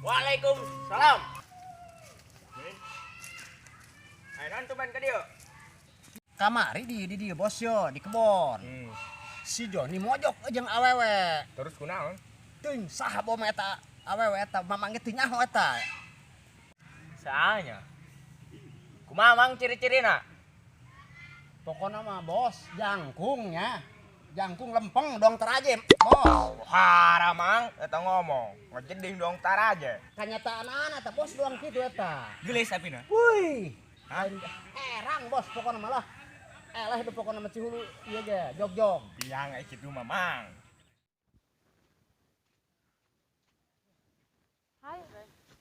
Waalaikumsalam. Ayo naon tuh ban ka dieu? Kamari di dieu bos yo di kebon. Si Joni mojok jeung awewe. Terus kunaon? Teuing saha bom eta awewe eta mamang ge teu nyaho eta. Saanya. Kumaha mang ciri-cirina? Pokona mah bos jangkungnya. Jangkung lempeng dong teraje bos. Hara mang eta ngomong. Ngejeding dong taraje. Kanyataan eta bos doang kitu eta. Gelis tapi na. Wih. Hah? Erang bos pokona malah. Eleh itu pokona mah cihulu ieu ge jog-jog. Biang ai kitu mah mang. Hayu.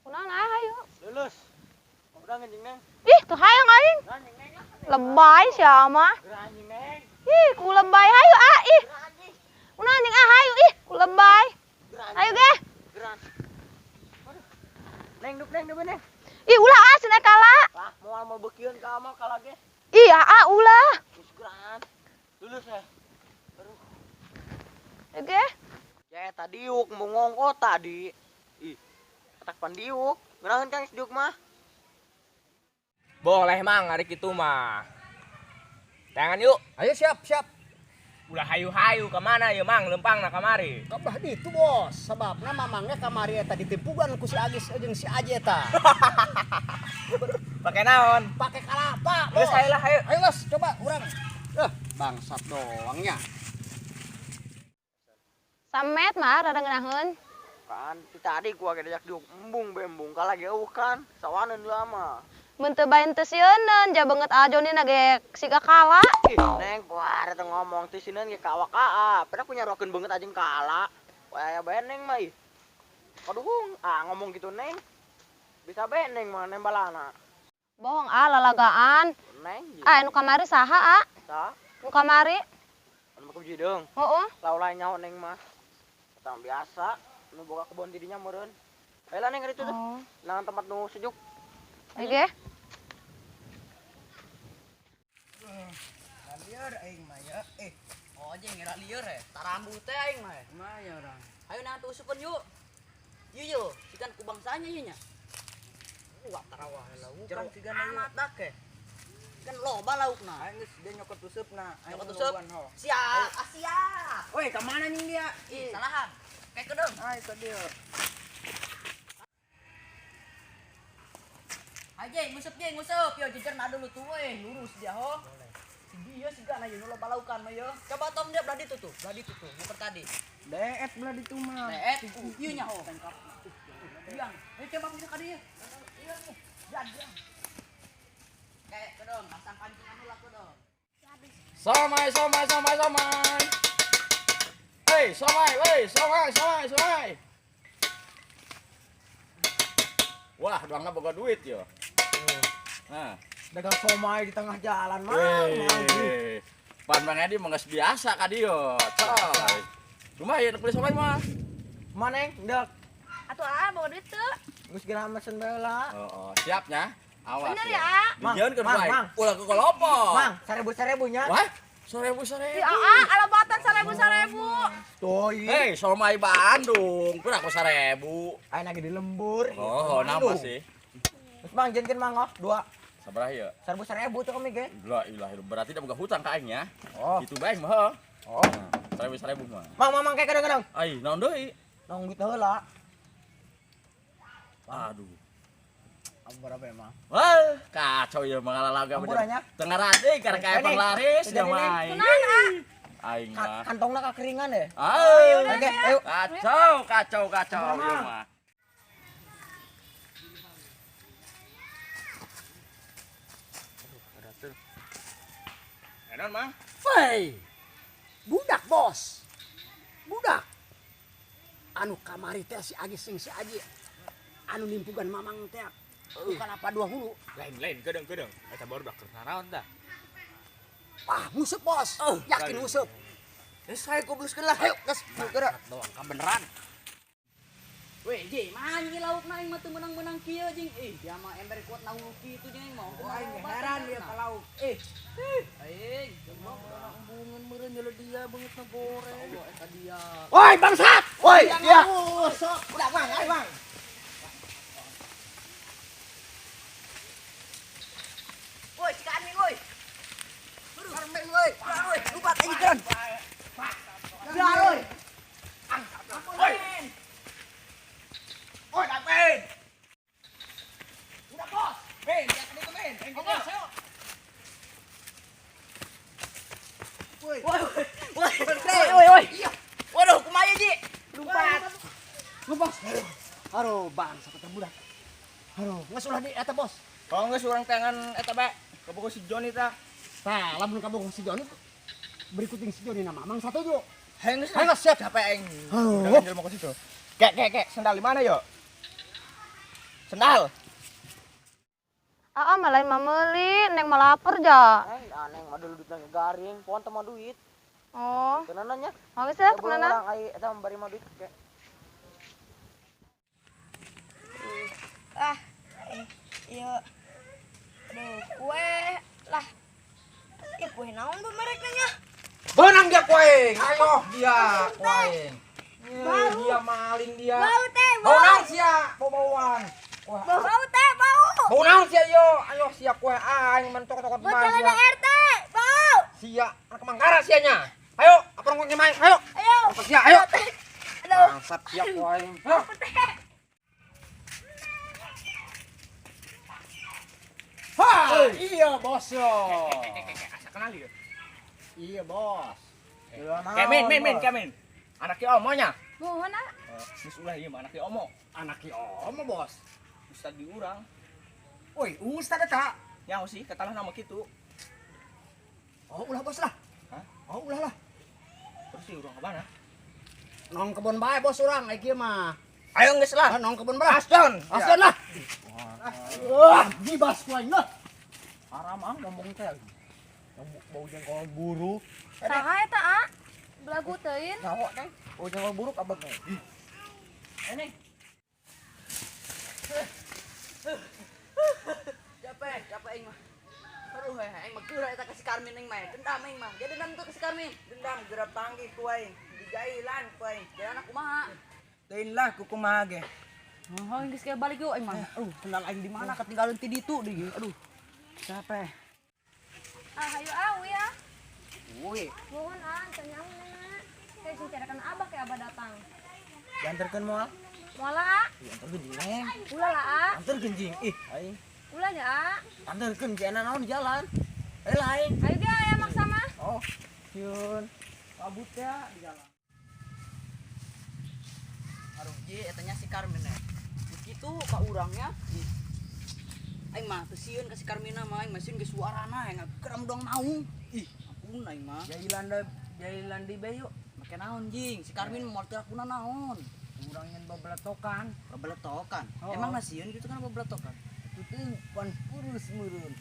Kunaon ah hayu. Lulus. Udah ngenjing neng. Ih, tuh hayang aing. Anjing neng. Lebay sia mah. Anjing neng. Ih, ku lebay hayu ah ih. Kunaon anjing ah hayu ih, ku lebay. Ayo ge. Neng duk neng duk neng. Ih, ulah ah cenah kala. Wah, moal mau bekieun ka amal kala ge. Ih, ah ulah. Geus geran. Lulus ya. Aduh. Ayo ge. Ya eta diuk mau ngongko tadi. Ih. Atak pan diuk. Ngeunaheun kang diuk mah. Boleh mang hari kitu mah. Tangan yuk. Ayo siap siap. Ulah hayu-hayu kemana ya mang lempang na kamari. Kabah ditu bos, sebabna mamangnya kamari eta ditimpugan ku si Agis jeung si Aji eta. Pakai naon? Pakai kalapa bos. Geus hayu lah hayu. Ayo bos, coba urang. Bangsat doangnya. Samet mah rada ngeunaheun. Kan ti tadi gua ge diajak diuk embung be embung kala ge eueuh kan. Sawaneun lama. Mun teu bae teu sieuneun, ja beungeut Ajoni na ge siga kala. Ih, neng gua teh ngomong teh sineun ge ka awak aa. Padahal aku nyaruakeun beungeut anjing kala. Wah, aya bae neng mah ih. Aduh, ah ngomong gitu neng. Bisa bae neng mah nembalana. Bohong ah lalagaan. Neng. Ah nu kamari saha ah? Sa? Nu kamari? Anu mah jideung. Heeh. Laulai nyaho neng mah. Tang biasa nu boga kebon di dinya meureun. Ayo lah neng ka ditu tuh. Oh. Nang tempat nu sejuk. Oke. Lieur aing mah ya. Oh, anjing ngira lieur eh. Tarambu teh aing mah. Mah ya orang. Ayo nang tuh usupan yuk. Yuk yuk, sikan ku bangsanya ieu nya. Wah, tarawah Kan lauk. sigana ieu. Amat dak ke. Kan loba laukna. Aing geus dia nyokot usupna. Aing Nyokot useup. loban, ho. Siap, ah, siap. Woi, ka mana nih dia? Ih, salahan. Kayak kedeng. Ay, ka dia. Ayo, jeng, ngusup jeng, ngusup. Yo jejer na dulu tuh, eh, lurus dia ho. Si dia sih gana yo loba laukan mah yo. Coba tom dia belah ditu tuh, belah ditu tuh, muter tadi. Deet belah ditu mah. Deet, ieu nya ho. Biang, ayo coba bisa ka dieu. Iya nih, jan biang. Kayak kedong, pasang pancing anu lah kedong. Somai, somai, somai, somai. Hei, somai, woi, somai, somai, somai. Wah, doangna boga duit yo. Nah, Dagang somai di tengah jalan mah. weh. Pan Bang Edi mah geus biasa ka dieu, coy. Lumayan beli somai mah. Mana neng? Dek. Atuh ah bawa duit teu. Geus geura mesen bae lah. Oh, siapnya. Awas. Bener ya, ah. Dijieunkeun Mang, bae. mang. Ulah kekolopok. Mang, 1000-1000 nya. Wah, 1000 1000. Ih, ah, alabatan 1000 1000. Tuh, iya. Hei, somai Bandung, pun aku 1000. Aing lagi di lembur. Oh, nama sih. Terus mang jenkeun mang oh, dua. Sabaraha ieu? 1000 1000 tuh kami ge. La ilaha illallah. Berarti dah boga hutang ka aing nya. Oh. Itu bae mah. Heuh. Oh. 1000 1000 mah. Mang, mang, mang kayak kadang-kadang. Ai, naon deui? Nong duit heula. Aduh. Ampun apa emang? Wah, kacau ya mengalalaga Ampun nya. Tengah rade karena kayak Ini, penglaris ya jadi ini. mah. Aing mah. Kantongna kakeringan deh. Ayo. Oke, ayo. Kacau, kacau, kacau Ampun, ieu Mang. mah. Enon mang. Woi. Budak bos. Budak. Anu kamari teh si Agis jeung si Aji. Anu nimpugan mamang teh. Bukan apa dua hulu. Lain-lain kedeng-kedeng. Eta baru dak naon tah. Wah, musuh bos. Yakin musuh. Geus hayu kubluskeun lah. Ayo, geus geura. Doang kabeneran. Weh, Ji, mana ini lauk na aing mah teu meunang-meunang kieu jeung ih, dia mah ember kuat na hulu kitu jeung aing mah. Aing heran dia ka lauk. Eh, aing, Embungan meureun nyele dia beungeutna goreng. Allah eta dia. Woi, bangsat. Woi, dia. Sok. Udah, Mang, ayo, Mang. Aduh, bangsa eta budak. Aduh, geus ulah di eta bos. Kalau geus urang tangan eta bae, kabogoh si Joni tah. Tah, lamun kabogoh si Joni berikutin si Joni nama Mang satuju. Hayang geus. Hayang siap. Capek aing. Aduh. Udah jelema ke situ. Kek kek kek, sendal di mana yo? Sendal. Aa mah lain mah meuli, Neng mah lapar ja. Neng, ah, neng mah dulu duitna garing, pohon teh mah duit. Oh. Kenana nya? Oh, geus ya, kenana. Orang ai eta bari mah duit ke. Ah, iya. Aduh, kue lah. Ya kue naon bu mereknya nya? Benang dia kuaing, ayo dia kuaing. Bau. Dia maling dia. Bau teh, bau. Bau naon sia, bau-bauan. Wah. Bau teh, bau. Bau naon sia yo, ayo sia kue aing mentok-tok Bau celana RT, bau. Sia, anak mangkara sianya. Ayo, apa rongkongnya main? Ayo. Ayo. Apa sia, ayo. Aduh. Bangsat sia kuaing. Ayo. Ha, iya bos yo. Asa kenal ieu. Iya bos. Kemin, min, min, kemin. Anak ki omonya. Mohon ah. Geus ulah ieu mah anak ki omo. Anak ki omo bos. Ustad di urang. Woi, ustad eta. Nyaho sih, katalah nama kitu. Oh, ulah bos lah. Hah? Oh, ulah lah. Terus si urang ke mana? Nong kebon bae bos urang ai kieu mah. Ayo geus lah. Ah, nong kebon bae. Asdon. Asdon lah. Wah, dibas ku aing lah. Haram ah ngomong teh. Bau jengkol buruk. Saha eta, ah? Belagu teuing. Nyaho neng, bau jengkol buruk abang neng. Ini. Capek, capek aing mah. Aduh, aing mah geura eta ka si Karmin aing mah. Dendam aing mah. Dia dendam tuh ke si Karmin. Dendam geura panggih ku aing, dijailan ku aing. Dia anak kumaha? Teuing lah ku kumaha ge. Oh, geus kayak balik yuk aing mah. Aduh, sendal aing di mana ketinggalan ti ditu deui. Aduh. Capek. Ah, hayu ah, uy ah. Uy. Mohon ah, can nyaho Neng. Kayak sing carakan abah kayak abah datang. Diantarkeun moal? Moal ah. Diantarkeun jeung neng. Ulah lah ah. Antarkeun jeung ih aing. Ulah nya ah. Antarkeun jeung naon di jalan. Eh lain. Ayo ge aya maksa mah. Oh, sieun. Kabut ya di jalan. Aduh, ji eta nya si Karmin eh. Begitu ka urangnya. Aing mah teu sieun ka si Karmina mah, aing mah sieun ge suarana aing geram dong naung. Ih, ampun aing mah. Jailan di bae yuk. Make naon jing? Si Karmin moal teu lakuna naon. Urang nyen babeletokan. Babeletokan. Oh. Emang sieun gitu kan babeletokan? Itu pan purus meureun.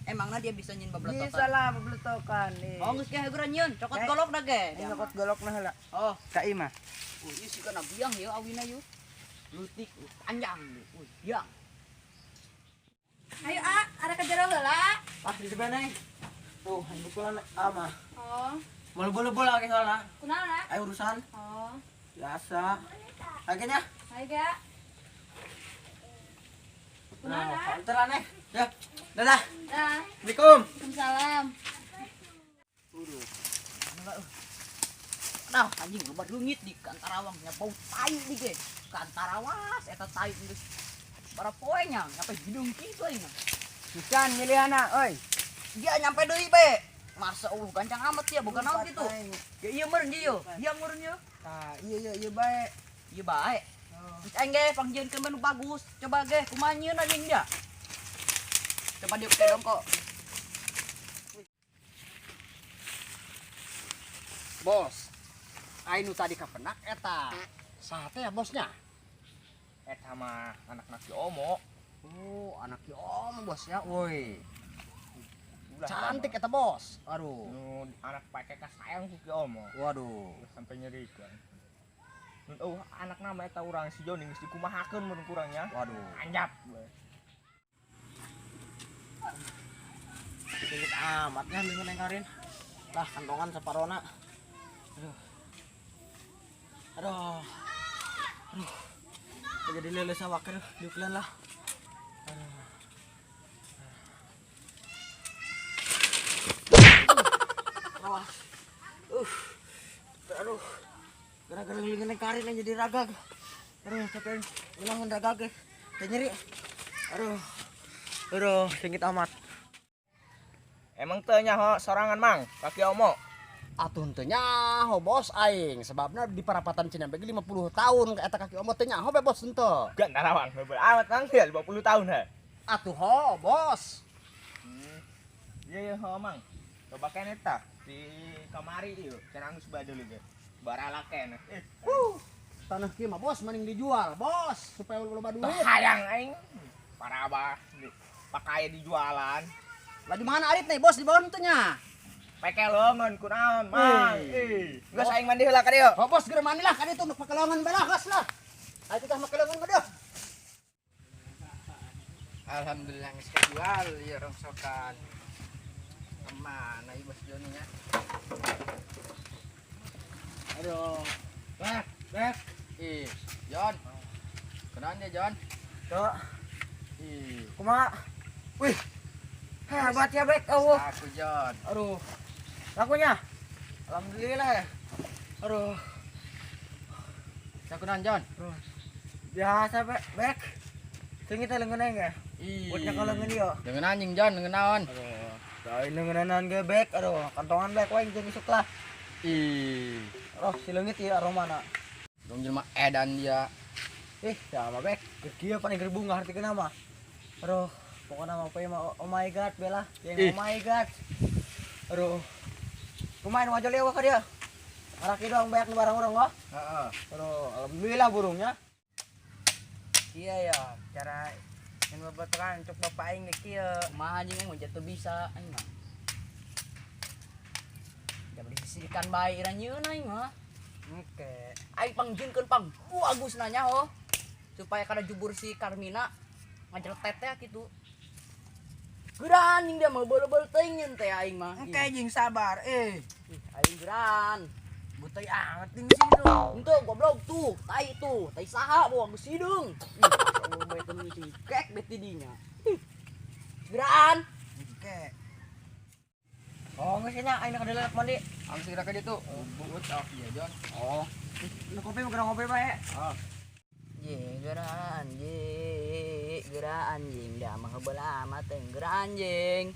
Emangna dia bisa nyin babeletokan? Bisa lah babeletokan nih. Oh, geus ge heureuh nyieun, cokot golok da ge. Cokot golok nah heula. Oh, Ka imah. ieu sih kana biang yeuh awina yeuh. Lutik, panjang deui. Biang. Ayo ah, arek ke jero heula. Ah, di sebelah neng. Tuh, aing bukulan ama. Oh, Mau bolu-bolu lagi soalnya. kunaon ah? Ayo urusan. Oh, Biasa. Akhirnya. ayo ge. Kunaon ah? Antar lah neng. Ya. Dadah. Dah. Assalamualaikum. Waalaikumsalam. Nah, anjing loba leungit di Kantarawang nya bau tai di ge. Kantarawas eta tai geus. Bara poe nya nyampe hidung kitu aing mah. Pisan milihana euy. Dia nyampe deui be. Masa Allah gancang amat ya boga naon kitu. Ya ieu meureun ieu. Ieu meureun ieu. Tah, iya iya iya bae. Ieu bae. Terus aing ge pangjieunkeun menu bagus. Coba ge kumaha nyieun anjing dia. Coba diuk teh dongko. Bos. Aing nu tadi kapenak eta. Saha teh ya bosnya? Eta mah anak-anak si Omo. Oh, anak ki om bos ya, woi. Ulah Cantik eta bos. Aduh. Nu anak pakai kasayang ku ki Omo. Waduh. Sampai nyeri kan. Nu oh, anak nama eta urang si Joni geus dikumahakeun mun kurangnya. Waduh. Anjap. we. Sulit amatnya dengan Neng Karin. Lah, kantongan saparona. Aduh. Aduh. Aduh. Jadi lele sawak aduh, diukilan lah. Aduh. Awas. Aduh. Gara-gara ngelingan Neng Karin yang jadi ragag. Aduh, capek ngilangan ragag. Teh nyeri. Aduh. Aduh, sengit amat. Emang teu nyaho sorangan mang, kaki Omo. Atuh teu nyaho bos aing, sebabna di parapatan Cinampe ge 50 tahun ka eta kaki omot teu nyaho be bos henteu. Gak narawang, heubeul amat mang ya 50 tahun ha. Atuh ho bos. Iya iya ho mang. Coba kene tah di kamari ieu, cenah geus badul ge. Barala kene. Tanah kieu mah bos mending dijual bos supaya loba duit. Hayang aing. Para abah pakai dijualan. Lah di mana arit nih bos di bawah henteu nya? Pekelongan kunaon mang. Ih, geus aing mandi heula ka dieu. Oh bos geura mandi lah ka ditu nu pakelongan bae lah geus lah. Ayo kita makelongan bae deuh. Alhamdulillah geus kejual ieu rongsokan. Kemana ieu Bos Joni nya? Aduh. Bek, bek. Ih, Jon. Kenaon dia, Jon? Tuh, Ih, kumaha? Wih. Hebat ya, Bek. Eueuh. aku Jon. Aduh. Lakunya. Alhamdulillah ya. Aduh, Aku naon, Jon? biasa, Bek. Bek. Sing kita leungeun aing ya. Ih. Buat nyekel leungeun ieu. Dengan anjing, Jon, dengan naon? Aduh, lain leungeun ge, Bek. Aduh, kantongan Bek wae jeung isuk lah. Ih, Roh, si leungit ieu aromana. dong jelema edan dia. Ih, sama Bek. Keur kieu paling keur bunga hartikeun mah. Aduh, pokoknya mah poe mah oh my god bela. Ih. Yang oh my god. Aduh. Kumaha nu ngajol ieu ka dia? Araki doang banyak nu barang urang wah. Heeh. Aduh, alhamdulillah burungnya. Iya ya, cara yang babaturan cuk bapak aing ge kieu. Kumaha anjing aing mah jatuh bisa aing mah. Jam disisikan bae ira nyieun aing mah. Oke. Aing pangjinkeun pang bagus nanya ho. Supaya kada jubur si Karmina ngajeletet teh kitu. Geura anjing dia mah beul-beul teuing nyeun teh aing mah. Oke jeung sabar eh. Ih, aing geuraan. Butai anget ding sih itu. Henteu goblok tuh, tai tuh, tai saha bawa geus hideung. Ih, Allah bae teu sing kek bet di dinya. Ih, Geuraan. Oke. Oh, geus nya aing ka dieu mandi. Am segera ka ditu. Buut awak dia, Jon. Oh. Nu kopi mah geura ngopi bae. Jing geuraan jing, geuraan jing da mah heubeul amat teh geuraan jing.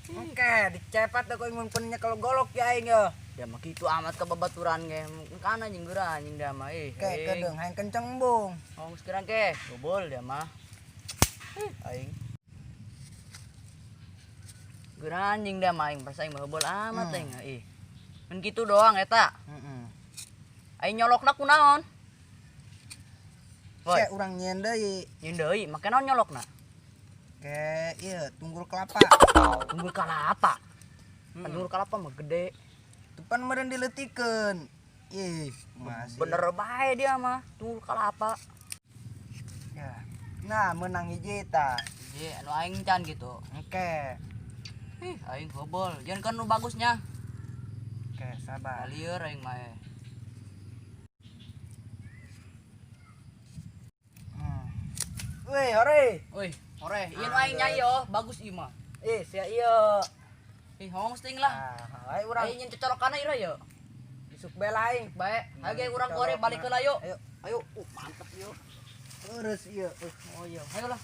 Oke, dicepat dah kau mun pun nyekel golok ya aing ya. Da mah kitu amat ka babaturan ge. Kana jeung geuraan jing da mah ih. Oke, kedeung hayang kenceng bung. Oh, geus geuraan ke. Gobol dia mah. Ih, aing. Geuraan jing da mah aing perasa aing mah heubeul amat aing ih. Mun kitu doang eta. Heeh. Aing nyolokna kunaon? Woi, Ke urang nyieun deui. nyeun deui, make naon nyolokna? Ke ieu tunggul kelapa. Tunggul kalapa. Tunggul kalapa mah gede. Tupan meureun dileutikeun. Ih, masih. Bener bae dia mah, tunggul kalapa. Ya. Nah, menang hiji tah. Ye, anu aing can gitu. Oke. Ih, aing heubeul. Jangan kan nu bagusnya. Oke, sabar. Lieur aing mah. Wih, hore. Woi, hore, ieu nu aing nyai yo, bagus ieu mah. Ih, sia ieu. Ih, hong sting lah. Ah, ayo urang Aing nyen cocorokanna ira yo. isuk bae lah aing. Bae, ayo ge urang kore balik heula yo. Ayo. Ayo, mantep yo. Terus ieu. Oh iya, ayo lah.